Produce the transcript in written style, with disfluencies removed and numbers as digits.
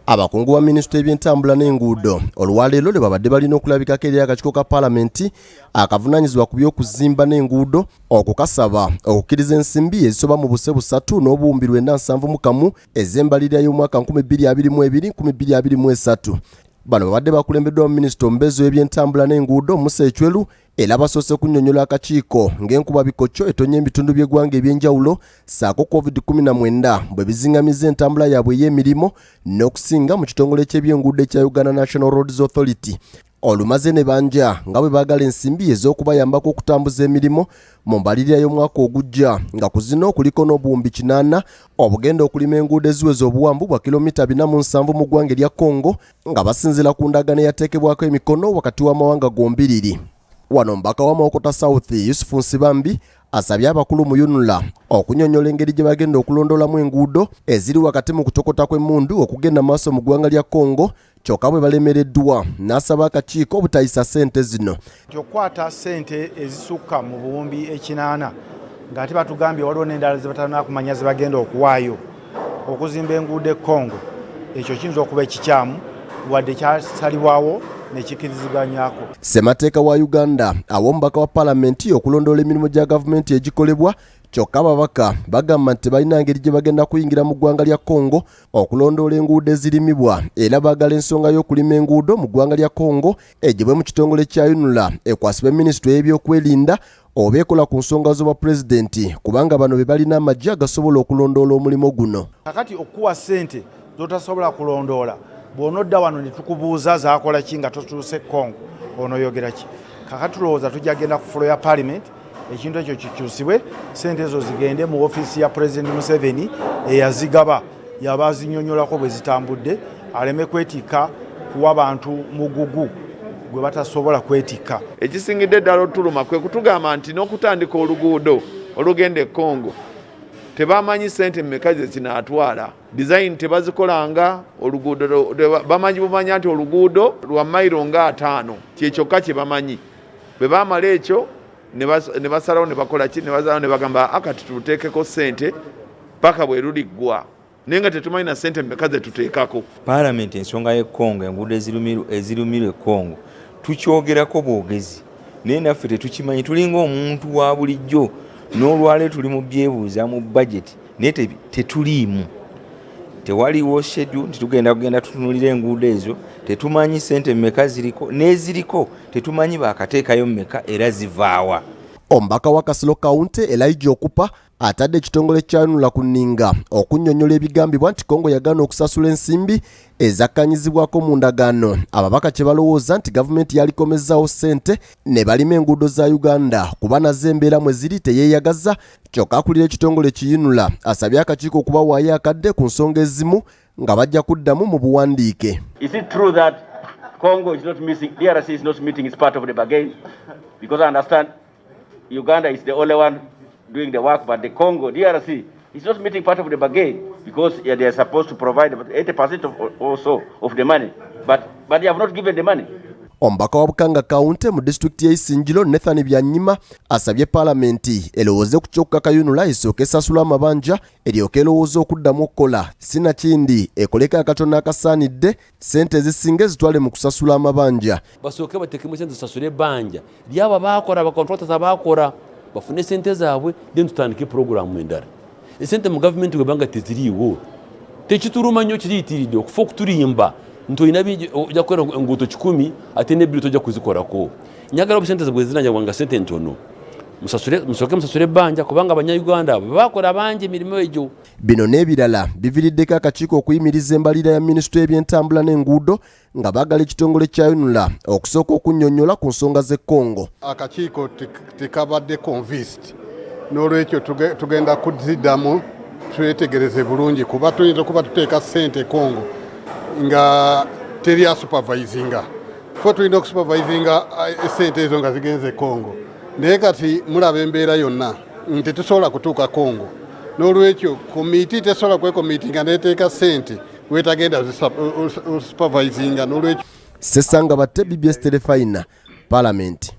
Abakungu ba minisitule y'ebyentambula n'enguudo olwaleero lwe babadde balina okulabikako eri akakiiko ka paalamenti akavunaanyizibwa ku by'okuzimba n'enguudo okukasaba okukkiriza ensimbi ezisoba mu buse busatu n'obuwumbi 971 ez'embalirira y'omwaka 2022 2023. Bano babadde bakulembeddwa minisita omubeezi w'ebyentambula n'enguudo Musa Ecweru era basoose kunnyonnyola akakiiko ng'enkuba bikokyo etonnya ebitundu by'eggwanga eby'enjawulo ssaako COVID-19 bwe bizing'amizza entambula yaabwe ey'emirimu n'okusinga mu kitongole ky'ebyenguudo ekya Uganda National Roads Authority. Olumaze ne banja nga bwe baagala ensimbi ez'okubayambako okutambuza emirimu mu mbalirira y'omwaka ogujja, nga ku zino kuliko n'obuwumbi 8 obugenda okulima enguudo eziweza obuwanvu bwa kilomita 47 mu ggwanga erya Congo nga basinziira ku ndagaano eyateekebwako emikono wakati w'amawanga gombiriri. Wano omubaka wa Mawokota South Yusufu Nsibambi asabye abakulu mu UNLA okunyonyola engeri gye bagenda okulondoolamu enguudo eziri wakati mu kutokota kw'emmundu okugenda maaso mu ggwanga lya Congo, kyokka bwe balemereddwa n'asaba akakiiko obutayisa ssente zino. Nti okukwata ssente ezisukka mu buwumbi 8 ng'ate batugambye waliwo n'endala ze batalina ze bagenda okuwaayo okuzimba enguudo e Congo, ekyo kiyinza okuba ekikyamu wadde kyasalibwawo nekikiriziganyako. Ssemateeka wa Uganda awa omubaka wa paalamenti okulondoola emirimu gya gavumenti egikolebwa, kyokka ababaka bagamba nti tebalina ngeri gye bagenda kuyingira mu ggwanga lya Congo okulondoola enguudo ezirimibwa, era baagala ensonga y'okulima enguudo mu ggwanga lya Congo egibwe mu kitongole kya UNLA ekwasibwe minisitule y'ebyokwerinda oba ekola ku nsonga z'obwapulezidenti, kubanga bano be balina amagye agasobola okulondoola omulimu guno. Kakati okukuwa ssente z'otasobola kulondoola, bw'onodda wano ne tukubuuza zaakola ki nga totuuse Congo, onooyogera ki? Kakati tulowooza tujja genda ku floor ya parliament, ekintu ekyo kikyusibwe, ssente ezo zigende mu ofiisi ya President Museveni eyazigaba, yaba azinyonyolako bwe zitambudde, aleme kwetikka kuwa bantu mugugu gwe batasobola kwetikka. Ekisingidde ddala otuluma kwe kutugamba nti n'okutandika oluguudo olugenda e Congo tebamanyi ssente mmeka ze kinaatwala. Design tebazikolanga, oluguudo bamanyi bumanya nti oluguudo lwa mayiro nga 50, kyekyokka kye bamanyi. Bwe baamala ekyo ne basalawo ne bakola ki, ne basalawo ne bagamba akati tuluteekeko ssente paka bwe luliggwa, naye nga tetumanyi na ssente mmeka ze tuteekako. Paalamenti ensonga y'e Congo, enguudo ezirumirwa e Congo tukyogerako bwogezi, naye naffe tetukimanyi, tulinga omuntu wa bulijjo. N'olwaleero tuli mu byebuuza mu budget, naye tetuliimu, tewaliwo schedule nti tugenda kugenda tutunulira enguudo ezo. Tetumanyi ssente mmeka ziriko, n'eziriko tetumanyi baakateekayo mmeka era zivaawa. Omubaka wa Kasilo County Elijah Okupa atadde ekitongole kya UNLA ku nninga okunnyonnyola ebigambibwa nti Congo yagaana okusasula ensimbi ezakkanyizibwako mu ndagaano. Ababaka kye balowooza nti gavumenti yalikomezaawo ssente ne balima enguudo za Uganda kuba nazo embeera mwe ziri teyeeyagaza. Kyokka akulira ekitongole ki UNLA asabye akakiiko okubawaayo akadde ku nsonga ezimu nga bajja kuddamu mu buwandiike. Is it true that Congo is not missing, DRC is not meeting its part of the bargain? Because I understand Uganda is the only one doing the work, but the Congo, DRC, is not meeting part of the bargain because they are supposed to provide about 80% of, also of the money, but they have not given the money. Omubaka wa Bukanga County mu disitulikiti y'e Isingiro Nathan Byanyima asabye paalamenti erowooze ku ky'okukaka UNLA esooke esasula amabanja eryoke erowooze okuddamu okukola, sinakindi ekoleko akatono akasaanidde ssente ezisinga ezitwale mu kusasula amabanja. Basooke bateekemu sente zisasule ebbanja lyabo abakola, abacontractors abakola bafune sente zaabwe, then tutandike puroguramu endala. Esente mu gavumenti bwebanga teziriiwo tekituluma nnyo, kiriyitiridde okufa okutulimba nti olina bingi ojja kukola enguuto 100 ate n'ebbiri tojja kuzikolako. Njagala obusente bwe zinajja nga sente ntono, musooke musasule ebbanja, kubanga abannayuganda abo bakola bangi emirimu egyo. Bino n'ebirala biviriddeko akakiiko okuyimiriza embalirira ya minisitule y'ebyentambula n'enguudo nga baagala ekitongole kya UNLA okusooka okunnyonnyola ku nsonga z'e Congo. Akakiiko tekabadde convinced, n'olwekyo tugenda kuziddamu twetegereze bulungi, kuba tuyinza okuba tuteeka ssente Congo nga teri asupervisinga. Ffe tulina okusupervisinga essente ezo nga zigenze Congo, naye kati mulaba embeera yonna nti tetusobola kutuuka Congo, n'olwekyo komiti tesobola kwekomitinga neteeka ssente wetagenda supervisinga, n'olwekyo. Ssesanga Batte, BBS Terefayina, Palamenti.